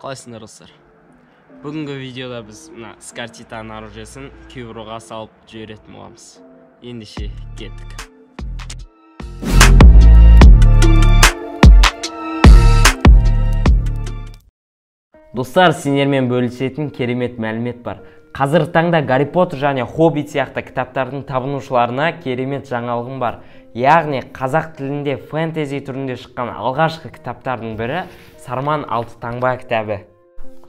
Қалайсыңдар, достар? Бүгінгі видеода біз мына Скар Титан оружиесін кюброға салып жіберетін боламыз. Ендеше кеттік. Достар, сендермен бөлісетін керемет мәлімет бар. Қазіргі таңда Гарри Поттер және Хоббит сияқты кітаптардың табынушыларына керемет жаңалығым бар. Яғни қазақ тілінде фэнтези түрінде шыққан алғашқы кітаптардың бірі Сарман алты таңба кітабы.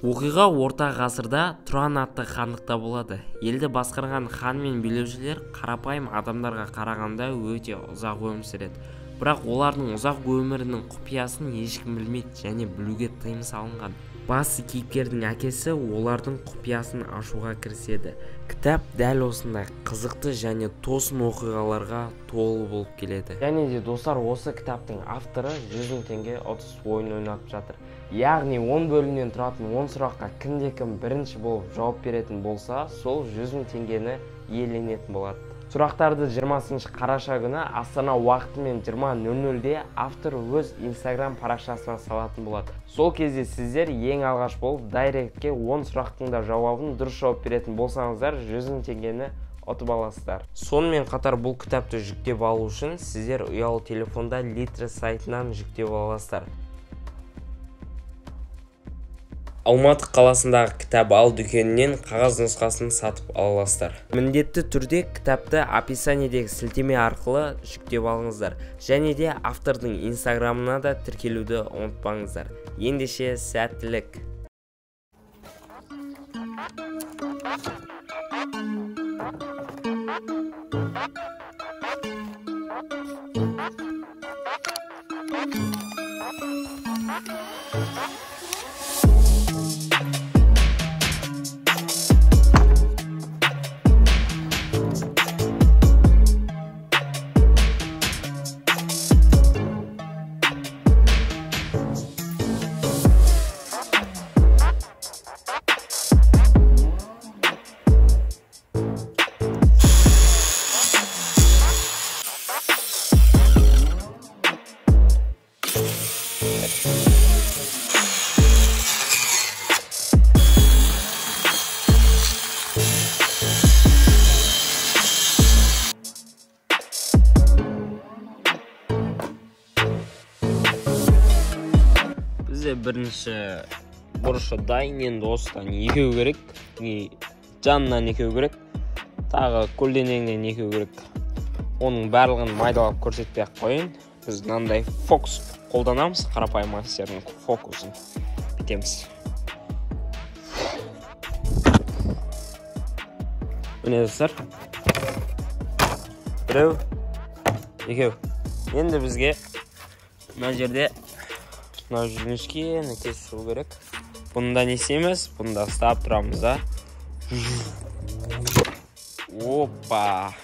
Оқиға орта ғасырда Тұран атты хандықта болады. Елді басқарған хан мен билеушілер қарапайым адамдарға қарағанда өте ұзақ өмір сүреді. Бірақ олардың ұзақ өмірінің құпиясын ешкім білмейді және білуге тыйым салынған. Басты кейіпкердің әкесі олардың құпиясын ашуға кіріседі. Кітап дәл осындай қызықты және тосын оқиғаларға толы болып келеді. Және де достар, осы кітаптың авторы 100 000 теңге ұтыс ойын ойнатып жатыр. Яғни 10 бөлімнен тұратын 10 сұраққа кімде-кім бірінші болып жауап беретін болса, сол 100 000 теңгені иеленетін болады. Сұрақтарды 20 қараша күні Астана уақытымен 20:00-де автор өз Инстаграм парақшасына салатын болады. Сол кезде сіздер ең алғаш болып дайректке 10 сұрақтың да жауабын дұрыс жауап беретін болсаңыздар, 100 000 теңгені ұтып аласыздар. Сонымен қатар бұл кітапты жүктеп алу үшін сіздер ұялы телефонда Литра сайтынан жүктеп аласыздар. Алматы қаласындағы кітап ал дүкенінен қағаз нұсқасын сатып ала аласыздар. Міндетті түрде кітапты описаниедегі сілтеме арқылы жүктеп алыңыздар. Және де автордың инстаграмына да тіркелуді ұмытпаңыздар. Ендеше сәттілік! Бізде бірінші бұрышы дайын, енді осыдан екеу керек, жанынан екеу керек, тағы көлденеңнен екеу керек. Оның барлығын майдалап көрсетпей ақ қояйын. Біз мынандай фокус қолданамыз, қарапайым мастердің фокусын бітеміз. Міне достар, біреу, екеу. Енді бізге мына жерде мына жіңішкені кесіп шығу керек. Бұны да не істейміз? Бұны да ұстап тұрамыз да. Опа!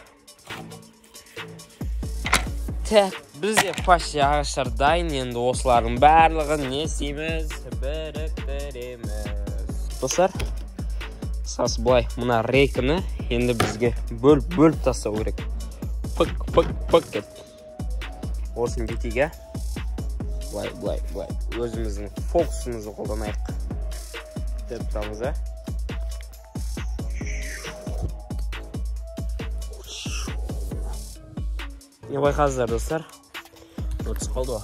Так, бізде почти ағаштар дайын. Енді осылардың барлығын не істейміз? Біріктіреміз. Достар, қысқасы былай, мына рейкіні енді бізге бөліп-бөліп тастау керек. Пық-пық-пық деп. Осыны бүйтейік, ә? Былай, былай, былай. Өзіміздің фокусымызды қолданайық. Бітіріп тұрамыз, ә? Не байқадыңыздар, достар? Отыз қалды ғой.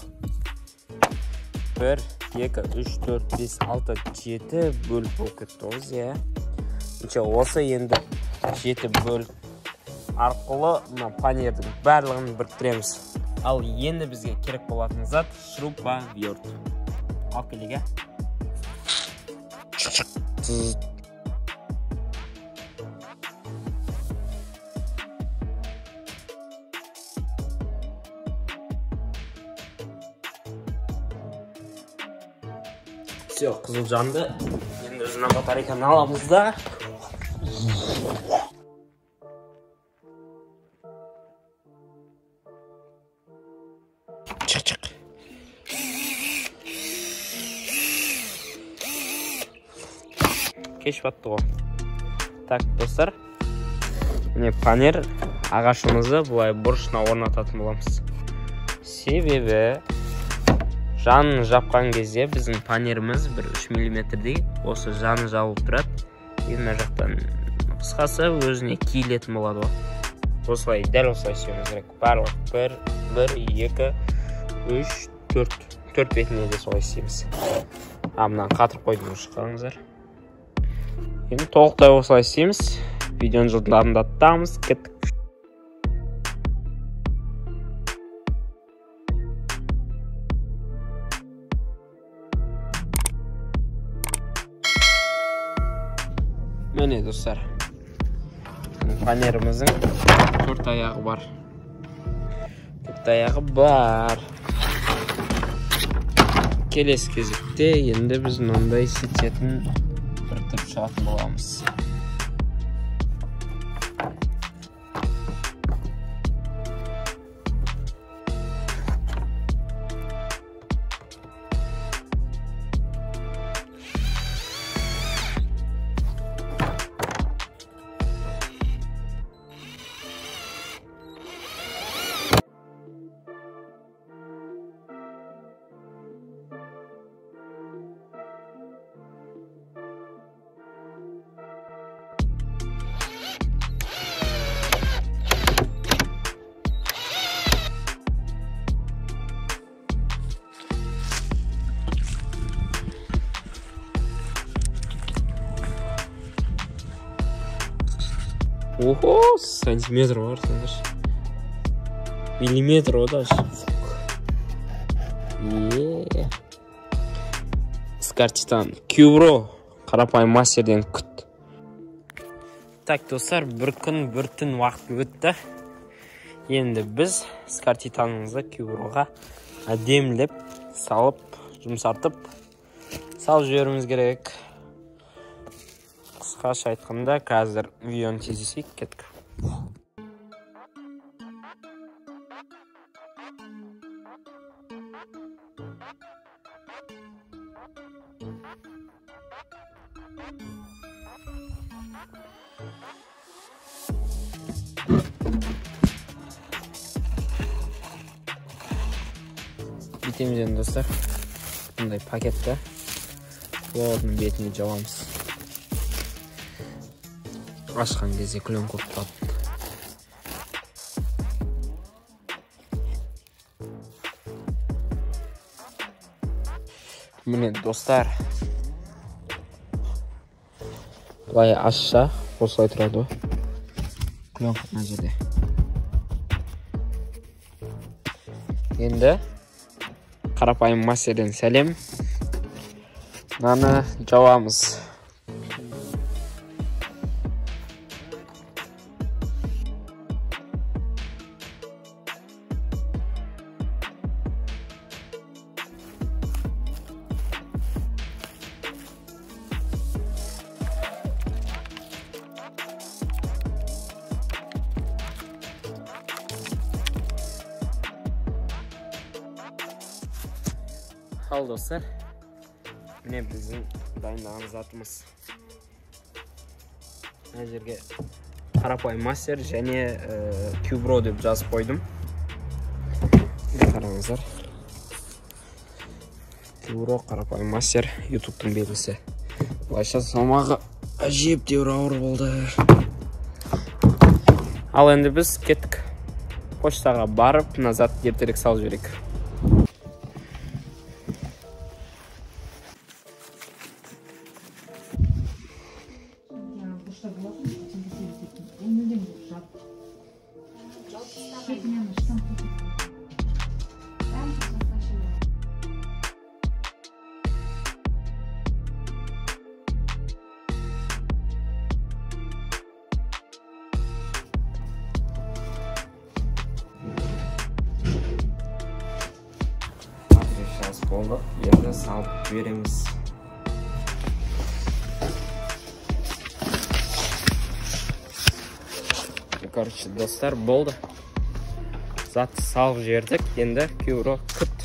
1, 2, 3, 4, 5, 6, 7 бөлік болып кетті ғой, иә. Неше, осы енді 7 бөлік арқылы мына панердің барлығын біріктіреміз. Ал енді бізге керек болатын зат шуруповерт. Алып келейік, ә? Все, қызыл жанды. Енді өзінің батарейканы аламыз да. Чық-чық. Кеш батты ғой. Так, достар, міне панер ағашымызды былай бұрышына орнататын боламыз. Себебі Жанын жапқан кезде біздің панеріміз бір 3 миллиметрдей осы жаны жабылып тұрады. И мына жақтан қысқасы өзіне киілетін болады ғой. Осылай, дәл осылай істеуіміз керек. Барлық 1, 1, 2, 3, 4. 4 бетіне де солай істейміз. Мынаны қатырып қойдым, қараңыздар. Енді толықтай осылай істейміз. Видеоны жылдамдатамыз. Кеттік. Міне достар, фанеріміздің 4 аяғы бар. 4 аяғы бар. Келесі кезекте енді біз мынандай сететін біріктіріп шығатын боламыз. Ого, сантиметр бар, сендерші. Миллиметр ғой даже. Скар Титан Кюбро қарапайым мастерден күт. Так, достар, бір күн, бір түн уақыт өтті. Енді біз Скар Титанымызды Кюброға әдемілеп салып, жұмсартып салып жіберуіміз керек. Қысқаша айтқанда, қазір видеоны тездесек, кеттік. Бүйтеміз енді достар. Бұндай пакетті плотно бетіне жабамыз. Ашқан кезде күлен көп тұрады. Міне достар, былай ашса осылай тұрады ғой. Күлен мына жерде. Енді қарапайым мастерден сәлем. Мынаны жабамыз. Ал достар, міне біздің дайындаған затымыз. Мына жерге қарапайым мастер және Кюбро деп жазып қойдым. Қараңыздар. Кюбро қарапайым мастер YouTube'тың белгісі. Былайша салмағы әжептәуір ауыр болды. Ал енді біз кеттік. Поштаға барып, мына затты ертерек салып жіберейік. Болды, енді салып береміз. Короче, достар, болды. Затты салып жібердік. Енді Кюбро күт.